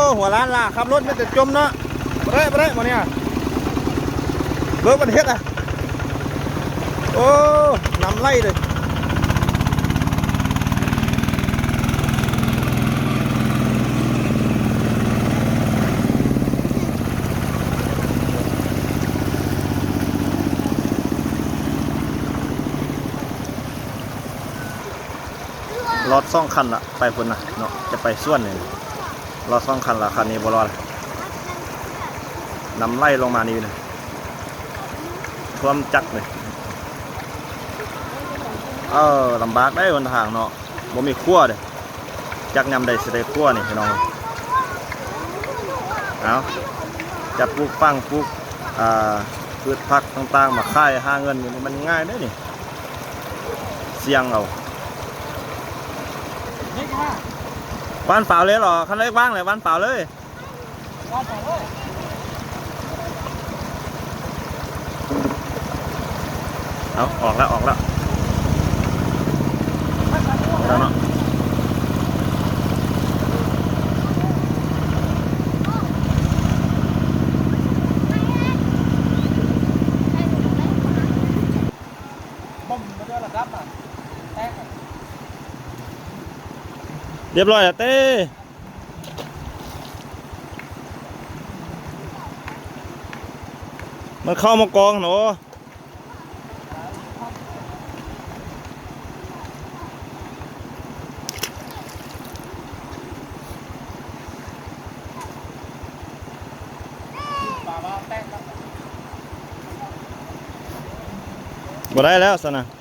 ໂອ້ ຫົວລ້ານລະ ຂັບລົດມີແຕ່ຈົມເນາະ. ບໍ່ໄດ້ ບໍ່ໄດ້ ບໍ່ນີ້ ເບິ່ງມັນເຮັດອະ. ໂອ້ ນ້ຳໄຫຼເລີຍ. ລອດສອງຄັນລະ ໄປພຸ້ນນະເນາະ ຈະໄປສວນນີ້ ລອດສອງຄັນລະ ຄັນນີ້ບໍ່ລອດ. ນ້ຳໄຫຼລົງມານີ້ນະ ຖ້ວມຈັກເລີຍ. ເອີ ລຳບາກໄດ໋ຫົນທາງເນາະ ບໍ່ມີຂົວເດ້. ຈັກຍາມໃດຊິໄດ້ຂົວນີ້ພີ່ນ້ອງ. ເອົາ ຈັດປູກຝັງ ປູກ ອ່າ ພືດຜັກຕ່າງໆ ມາຂາຍຫາເງິນນີ້ ມັນງ່າຍເດ້ນີ້ ສ່ຽງເອົາ. ຫວ່ານຝາວເລີຍເນາະ ຄັນໄດ້ຫວ່ານແລ້ວ ຫວ່ານຝາວເລີຍ. ເອົາ ອອກແລ້ວ ອອກແລ້ວ ອອກແລ້ວເນາະ. ລຽບຮ້ອຍແລ້ວເຕ້. ມັນເຂົ້າມາກອງຫັ້ນໂອ. ບໍ່ໄດ້ແລ້ວຊັ້ນນະ.